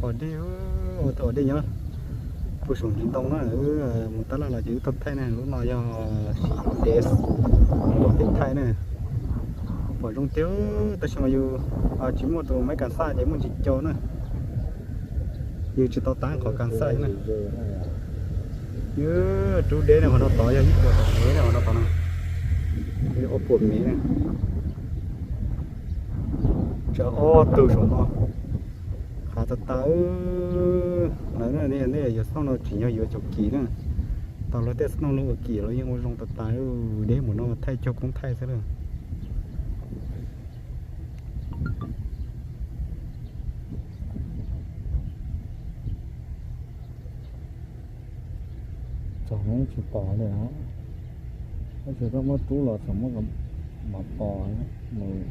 Os dej, os dej nyob puag saum ntsis ntoo na, mus tab laj los ces wb tuaj thaij na, lub no yog dev, lub no peb thaij na. Pom zoo tiag, tab sis mas yus tsis muaj tus maiv kas xaj ces muaj ntsis co na. Yus tsis tau tav qhov kas xaj na. Yus rub deb na, qhov no tod yog ib puas tawm mev na, qhov no tod no. Ob puas mev na. Tsawv ob tug saum no. Hav tas tas. Lawv nej yuav xauj no tsim nyog yuav cov kis na. Tau lawv tej xauj no ua kis los yeej ua zoo tas tas. Deb mus no thaij cuag koob thaij xwb na. Txog no tsis pom li, tab sis koj muab rub los tseem muab mam pom mus.